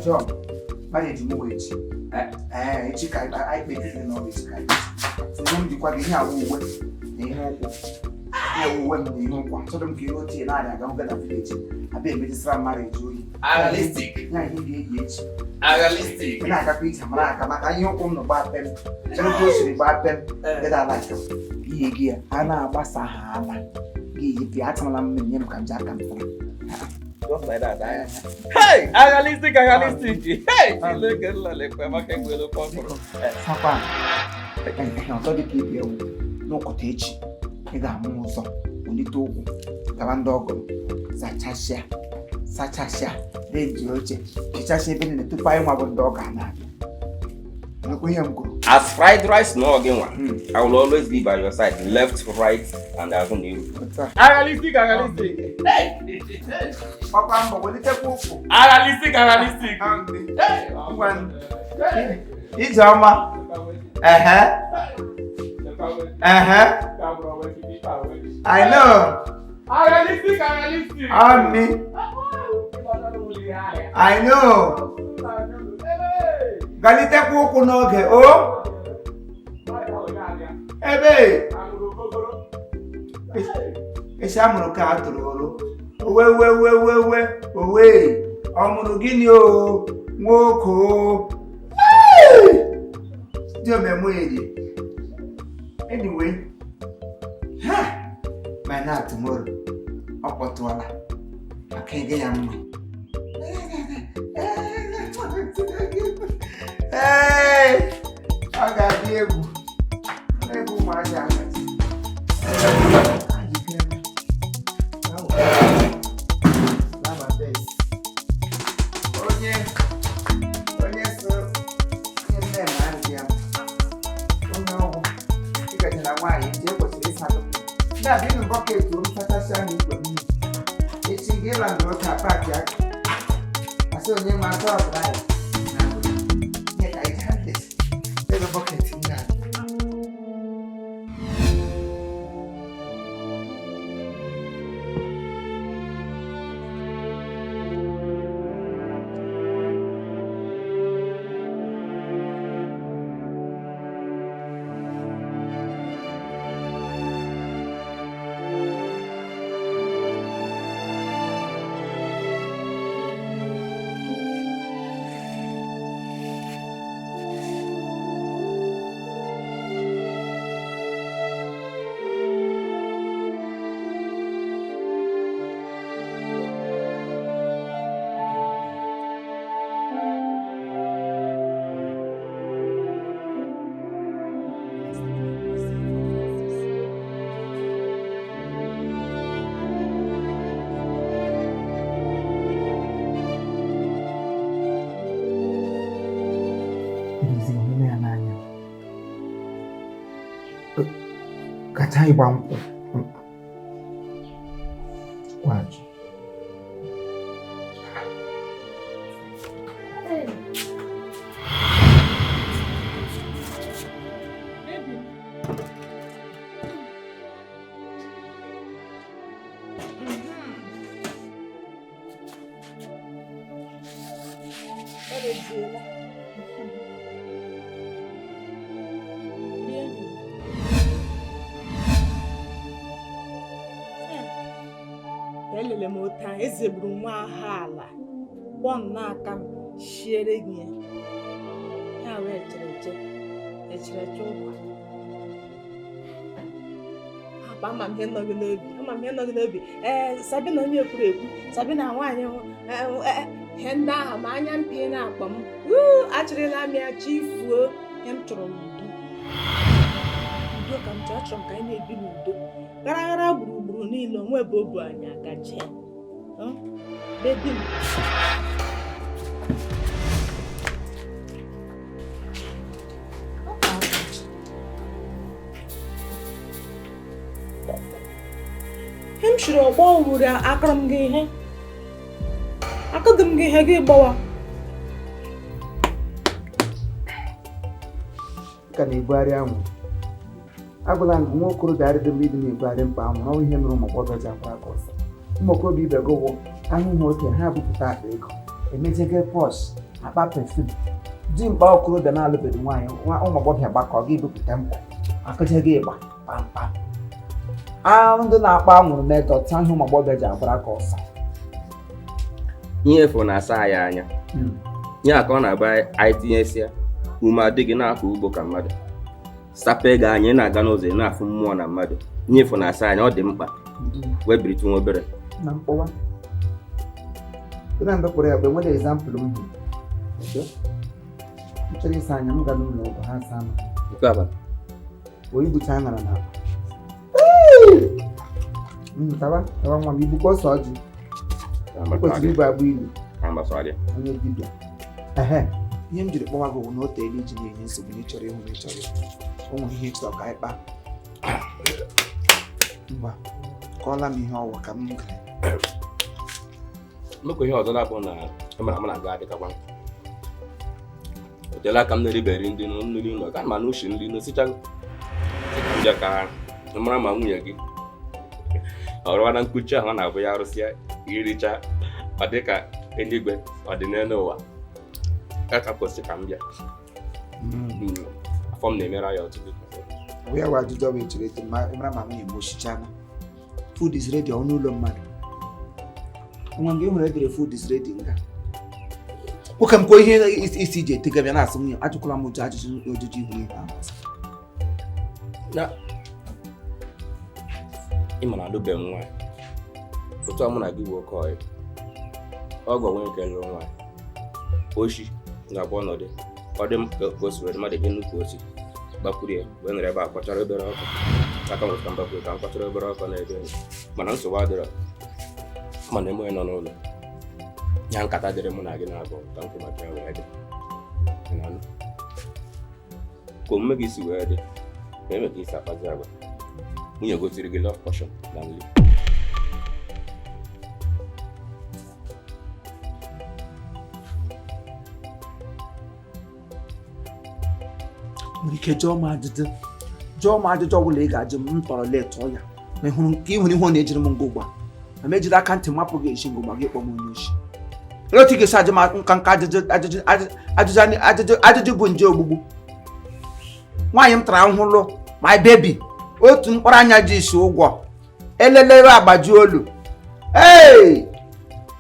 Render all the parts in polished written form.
John, marriage m wee echi. Ee, echi ka anyị kpebiri na ọ bụ echi ka anyị kpebiri. So ihe m jikwa gị ihe awụ uwe na ihe ụkwụ. Ihe awụ uwe m na ihe ụkwụ. Achọrọ m ka ihe ochie na-arịa aga hụga na village. Abịa emejisara m marriage oyi. Realistic. Ya ihe ị ga-eyi echi. Realistic. Ị na-agakwa ije mara aka maka ihe ụkwụ m nọ gbaa pem. Chere ka o siri gbaa pem. Gịda ala ihe gị ya a na-agbasa ha ala. Gị yipụ ya atụmala mmiri nye m ka m ji aka m tara. Just like that. Eh? Hey! Realistic, realistic. Hey! Chineke nna lekwe maka egwelu kọkụrụ. Sakwa ọzọ dị ka ibi ewu n'ụkọta echi ị ga-amụ ụzọ wulite ụkwụ gaba ndị ọgọ m zachasịa sachasịa reji oche pichasịa ebe niile tupu anyị nwa bụ ndị ọgọ a na-abịa. Nwekwa ihe m kwuru. As fried rice no gị nwa, I will always be by your side, left, right, and azụ na iru. Otu a. Realistic, realistic. Gbakwa mbọ welitekwa ụkwụ. Realistic, realistic. Ngwa Ijeọma. Ehe. Ehe. I know. Realistic, realistic. Ami. I know. Galitekwa ụkwụ n'oge o. Ebe. Esi amụrụ ka a tụrụ olu. Owe we we we we owe. Ọ mụrụ gịnị o? Nwoke o. Hey! Dị omeme eri. Anyway, ha! By now tomorrow, ọ kpọtụọla. Maka ege ya mma. Ee, ọ ga-adị egwu. Egwu ụmụazị ahazi. Onye onye so onye nne na arịrị ya onye ọgwụ ịgachara nwaanyị echi ekwesịrị ịsatọ ndị a bụ bọket m sachasịa na igwe mmiri echi gị ịla ndụ otu paakị aka asị onye ma atọ ọbụla ya na ihe ka iji ha ebe bọket ndị a. Ezi omume ya n'anya kacha ịgba nkwụ kwajụ. Elele m otu a eze gburu nwa aha ala kwọ n'aka m shiere gị ya ya wee chereche echereche ụkwa hapụ ama m ihe nọ gị n'obi ama m ihe nọ gị n'obi. Ee, Sabina onye ekwuru ekwu Sabina nwaanyị ihe ndị ahụ ma anya mpi na-akpọ m achịrịla m ya chi fuo. Ihe m chọrọ n'udo udo ka m chọrọ, achọrọ m ka anyị na-ebi n'udo gara gara gburugburu niile onwe ebe obu anyị aga jee bebi m. Ihe m shiri ọgbọ wuru akọrọ m gị ihe akọdụ m gị ihe gị gbawa ka na-ebugharị anwụ. Agwala m nwa okorobịa arịdị mgbe ịdị na-ebugharị mkpa anwụ ọnwụ ihe mere ụmụ agbọghọ ji akwara aka ọsọ. Ụmụ okorobịa ibe gị wụ ahụhụ oke ha bupụta akpa ego emejege pọs Akpa perfume dimkpa okorobịa na-alụbeghị nwaanyị, nwa ụmụ agbọghọbịa gbakọ gị bupụta mkpọ akụje gị ịgba kpamkpam. Ndị na-akpa anwụrụ metọta ihe ụmụ agbọghọbịa ji agbara ka ọsọ. Ihe efu na-asa anyị anya ya ka ọ na-agba anyị tinyesịa ume adịghị na-akọ ugbo ka mmadụ sape ego anyị na-aga n'ụzọ ị na-afụ mmụọ na mmadụ. Ihe efu na-asa anya, ọ dị mkpa wee biritụ nwa obere. Na mkpọwa na mgbe kpọrọ ya mgbe nwere example m hụrụ. M chọrọ ịsa anya m gara ụlọ ọgwụ ha saa m. Nke a bụ Wee igbucha aṅara na tawa tawa nwa m igbukwa ọsọ ọjị o kwesịrị ịbụ agba ilu. Onye dibịa ehe, ihe m jiri kpọwa gị bụ na o teela iji na-enye nsogbu na ịchọrọ ịhụ na ịchọrọ ịhụ o nwere ihe ịchọrọ ka anyị kpaa. Ngwa, kọọla m ihe ọwụ ka m gere. Nnukwu ihe ọzọ na-abụ na emere m na-aga adịkakwa o teela aka m na-eriberi ndị nri ụlọ ka ma na ushi nri n'osichago bịa ka mara ma nwunye gị ọrụwa na nkuchi ahụ ọ na-abụ ya arụsịa iricha ọ dị ka eluigwe ọ dị n'elu ụwa ka kwesị ka m bịa. Afọ m na-emere ya ọtụtụ. Ya wa ajụjụ ọ bụ echere eche ma mara ma nwunye m oshichana food is ready ọ n'ụlọ mmadụ nwa gị hụrụ edere food is ready nga nwoke m kwuo ihe isi iji etega bịa na-asị nwunye ajụkwala m ụjọ ajụjụ ojiji ihu ihe ahụ. Na ị ma na alụbeghị m nwaanyị otu a mụ na gị bụ oke ọyị ọgọ nwere nke lụrụ nwaanyị oshi ga-abụ ọnọdụ ọ dị m ka o si were mmadụ eje nnukwu osi gbakwuru ya wee nọrọ ebe a kwachara obere ọkụ aka nwere ka m gbakwuru ka m kwachara obere ọkụ na-ebe enyi mana nsogbu adịrọ mana eme onye nọ n'ụlọ ya nkata dịrị mụ na gị na-abụ ka m kwụ maka ya wee dị. Ị na-anụ? Ka omume gị si wee dị ma eme ka isi akpazi agwa nwunye gosiri gị love portion na nri. Nwere ike jụọ m ajụjụ jụọ m ajụjụ ọbụla ị ga-ajụ m m tọrọ letụọ ya ma ị hụrụ ka ị hụrụ ihe ọ na-ejiri m ngwa ugbu a ma m ejiri aka ntị mapụ gị esi ngwa gị kpọọ m onye oshi. Olee otu ị ga-esi ajụ m nka nka ajụjụ ajụjụ ajụjụ ajụjụ ajụjụ bụ nje ogbugbu nwaanyị m tara ahụhụ lụ my baby otu mkpụrụ anya ji isi ụgwọ elelere agbaji olu hey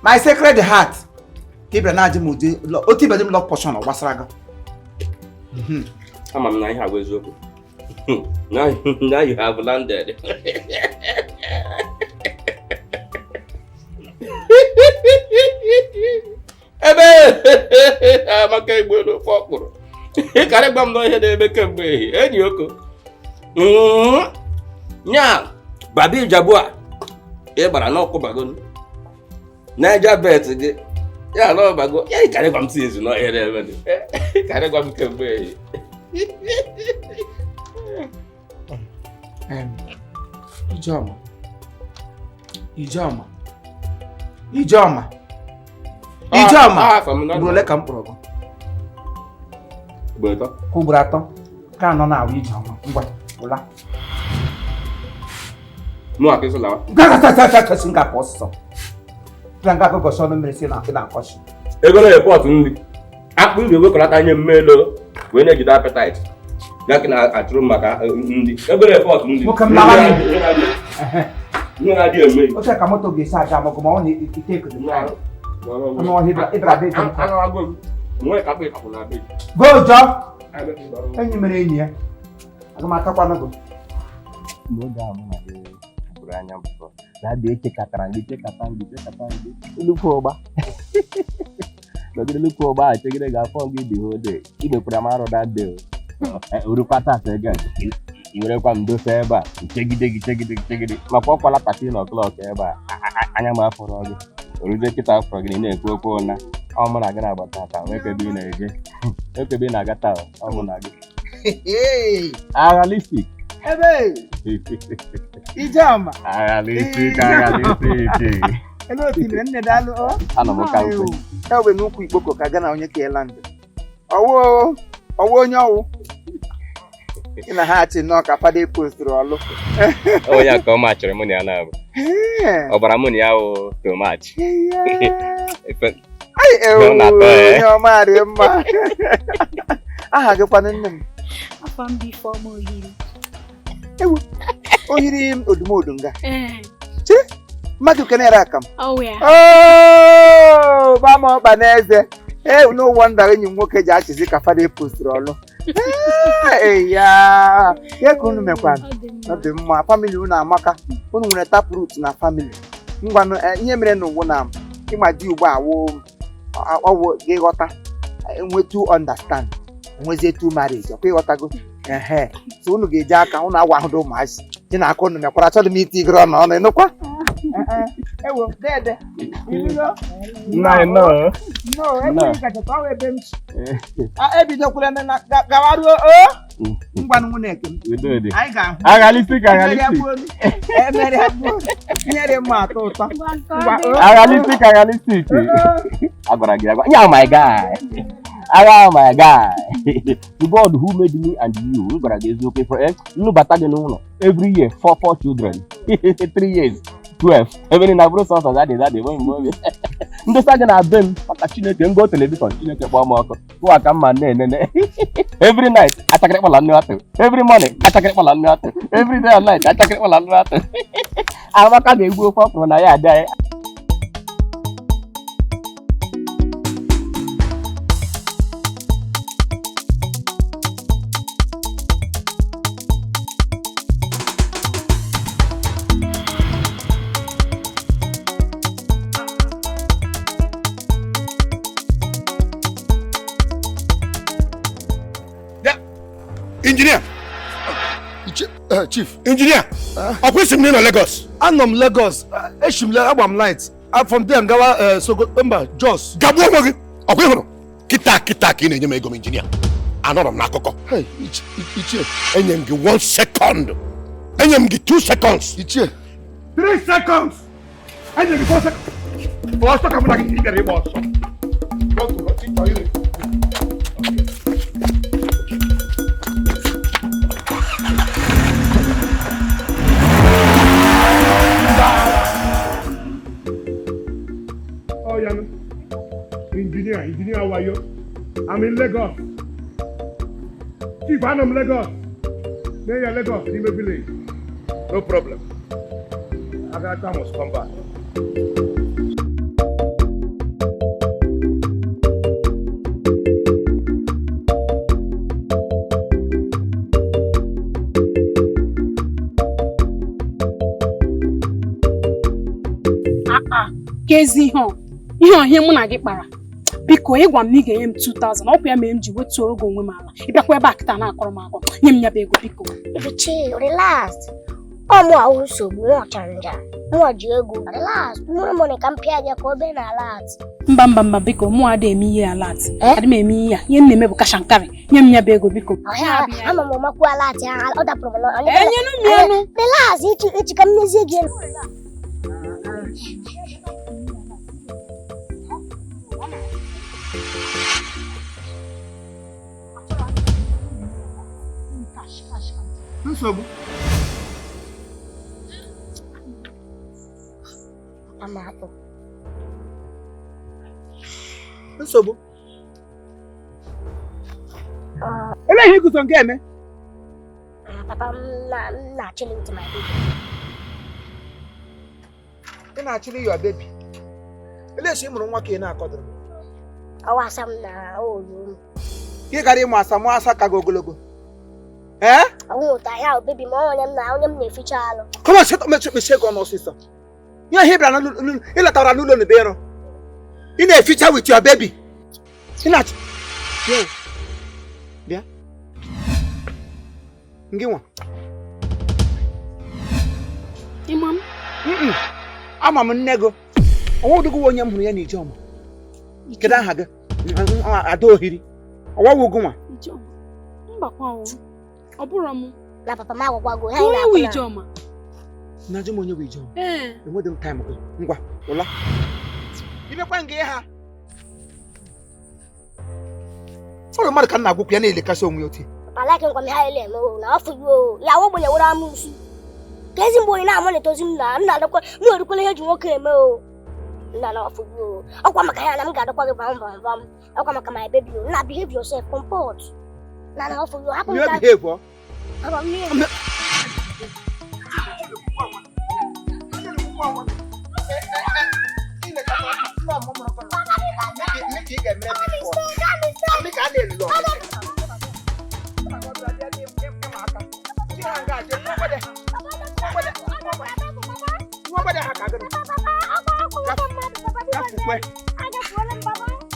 my sacred heart ka ị bịara na-ajụ m ụdị otu ibe dị m love portion ọ gbasara gị. Ama m na ihe a bụ eziokwu. Now you have landed. Ebe Amaka igbo n'ofe ọkpụrụ ịkarị gwa m na ihe na-eme kemgbe ehihie enyi oko nya babi ijabu a ị gbara n'ọkụ bago Naija bet gị ya na ọbago ya ịkarị gwa m si ezu na ihe na-eme ịkarị gwa m kemgbe ehihie. Ijeọma Ijeọma Ijeọma Ijeọma ugboro ole ka m kpọrọ gị? Ugboro atọ. Ka ugboro atọ ka anọ na-awụ Ijeọma ngwa ụla. Mụ aka ịsọ lawa. Gagagagagagasi nga apụ ọsịsọ. Bịa nga agụgọsị ọnụ mmiri si na ị na-akọshi. Ego na-repọtụ nri. Akpụ ị ga-ewekọlata nye mme elu wee na-ejide appetite. Ya ka na-achụrụ m maka nri. Ego na-repọtụ nri. Nwoke m lawa n'ihu. Ihe na-adị eme. Otu a ka moto ga-esi aja amagụ ma ọ na ite ekudu. Anụ ọhịa ịbịara be ego. Anụ agụ m. Nwee ka akpụ ịkapụ na be. Go jọ. Enyi mere enyi ya. Aga m atakwanụ gị. Mgbe oge ahụ mụ na gị hapụrụ anya mpụ na-adị echekatara gị chekata gị chekata gị nnukwu ụgba nọgide nnukwu ụgba a chegide gị afọ gị dị hode i mekwara m arụ that day o orukwa tata ego i werekwa m dosa ebe a chegide gị chegide gị chegide makwa ọkwala 13 o'clock ebe a anya m afọrọ gị oruzie kịta afọrọ gị na ị na-ekwu okwu ụna ọ mụ na gị na-agba tata nwee ebe ị na-eje ebe ị na-aga taa ọ mụ na gị Aghalistic. Ebe Ijeọma. Aghalistic, aghalistic. Ele otu mere nne daalụ ọ. Anọ m ka mfe. Ya wee n'ukwu ikpoko ka gana onye ka eland. Ọwụ ọwụ onye ọwụ. Ị na ha achị nnọọ ka fada postụrụ ọlụ. Onye a ka ọ machịrị mụ na ya na-abụ. Ọ gbara mụ na ya wụ tomachi. Ewu, Ọ na-atọ, eh? onye ọma dị mma. Aha gị kwanụ nne m? Afọ m bụ Ifeọma Ohiri. Ewu, ohiri odumodu nga. Ee. Chi, mmadụ kenere akam. Ọ ya. Oh, gbama ọkpa n'eze. Ee, no wonder enyi m nwoke ji achịzi ka fada postiri ọlụ. Ee, ya. Ya ka unu mekwanụ. Ọ dị mma. Ọ dị mma, family unu amaka. Unu nwere taproot na family. Ngwanụ, ihe mere n'ụwa na ịma di ugbu a wụ ọwụ gị ghọta, enwe two understand, enwezie two marriage, ọkwa ịghọtago. Ehe, so unu ga-eji aka unu awa ahụdo ụmụazị ji na aka unu mekwara. Achọghị m iti igoro ọnụ ọnụ, ịnụkwa. Ewo, dede, ịnụgo? Nna anyị nọọ. No, ebe kacha ọ ebe m si. Ebidokwala na gawaruo o. Ngwanụ, nwunye eke m. Udo dị. Anyị ga-ahụ. Aghalisik, aghalisik. Emere gbuo. Ihe dị mma atọ ụtọ. Ngwa nke ọ Ngwa, dị. o. Aghalisik, aghalisik. Agwara gị agwa. Yeah, my guy. Agha, my guy. The God who made me and you, m gwara gị eziokwu for nnubata gị n'ụlọ every year, four four children, 3 years, 12. Ebe na bụrụ sọsọ daddy, daddy, mommy, mommy. Ndosa gị na be m maka Chineke ngo television, Chineke kpọọ m ọkụ tụwa ka mma na-enene every night, achakịrịkpala nnu atụ every morning, achakịrịkpala nnu atụ every day and night, achakịrịkpala nnu atụ. Amaka ga-egbu ofe ọkwụrụ na ya adị anyị. Injinia. Chief. Injinia, ọkwa isi m na ị nọ Lagos? Anọ m Lagos, eshi m agba m light. From there m gawa Sokoto, mba, Jos. Gagbuo onwe gị. Ọkwa ị hụrụ kịta kịta ka ị na-enye m ego m. Injinia, anọrọ m n'akụkọ. Hey, ichie. Enye m gị 1 second, enye m gị 2 seconds. Ichie. 3 seconds, enye gị 4 seconds. Ọsọ ka mụ na gị bịara ịgba ọsọ. Ịchọ ire. Oh, yeah. Engineer, engineer, how are you? I'm in Lagos. Chief, I'm Lagos. Near Lagos, in the village. No problem. Agatha must come back. Aa, ka ezi ihe ọ ihe ọhịa mụ na gị kpara. Biko, ịgwa m na ị ga-enye m 2000, ọkwa ya mere m ji wetuoro gị onwe m ala. Ịbịakwa ebe a kịta na-akọrọ m akọ. Nye m ya bụ ego, biko. Baby, chill, relax. Ọ mụ ahụ nsogbu, nwa ọchanja. Mụ ji ego. Relax. Mmụrụ money ka m pịa gị ka o bee na alert. Mba, mba, mba, biko, mụ adịghị eme ihe alert. Eh? Adị m eme ihe a. Ihe m na-eme bụ cash and carry. Nye m ya bụ ego, biko. Ọhịa, ama m ọmakwu alert ahụ, ọ dapụrụ m n'ọnụ. Enyenụ m ya nụ. Relax, echi echi ka m nyezie gị. Nsogbu. Ama atụ. Nsogbu. Elee ihe iguzo nke eme? Ah, papa m na m na-achịlị with my baby. Ị na-achịrị your baby. Elee esi ị mụrụ nwa ka ị na-akọdụrụ? Ọwa asa m na olu m. Ka ị gara ịmụ asa, mụọ asa ka gị ogologo. Ee? Ọnwụ ụta ya baby ma onye m na onye m na-eficha alụ. Come on, shut up, mechie mechie gị ọnụ ọsịsọ. Ihe ihe ị bịara n'ụlọ, ị letara n'ụlọ n'ebe ịrụ. Ị na-eficha with your baby. Ị na-achị. Bịa o. Bịa. Ngị nwa. Ịma m? Mm-mm. Ama m nne gị. Ọnwa ụdịgị onye m hụrụ ya n'Ijeọma. Kedu aha gị? Ada Ohiri. Ọwawu gị nwa. Ijeọma? Mbakwa o, ọ bụrụ m. Na papa m agwakwago ha. Onye wụ Ijeọma? Na-ajụ m onye bụ Ijeọma. Ee. Enweghị m time gị. Ngwa, ụla. Imekwa nga ha. Ụlọ mmadụ ka m na-agwụkwụ ya na-elekasị onwe ya otu. Papa like nkwa m ha ele eme o na ọfụ gị o. Ya ogbenye were amụsụ. Ka ezi mgbe onye na-amalite ozi m na m na-adakwa m erukwala ihe eji nwoke eme o. Nna na ọfụ gị o. Ọkwa maka ya na m ga-adọkwa gị vam vam vam. Ọkwa maka my baby o. Nna, behave yourself, comport. Nna na ọfụ gị o. Hapụ m You ka behave, ọ? Hapụ m n'ihe.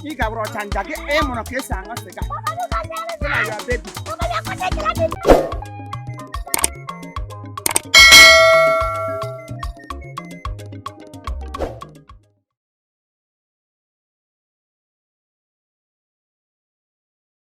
Ị gabara ọchanja gị, ị mụrụ ka esi aṅụ sịga. Gị na your baby.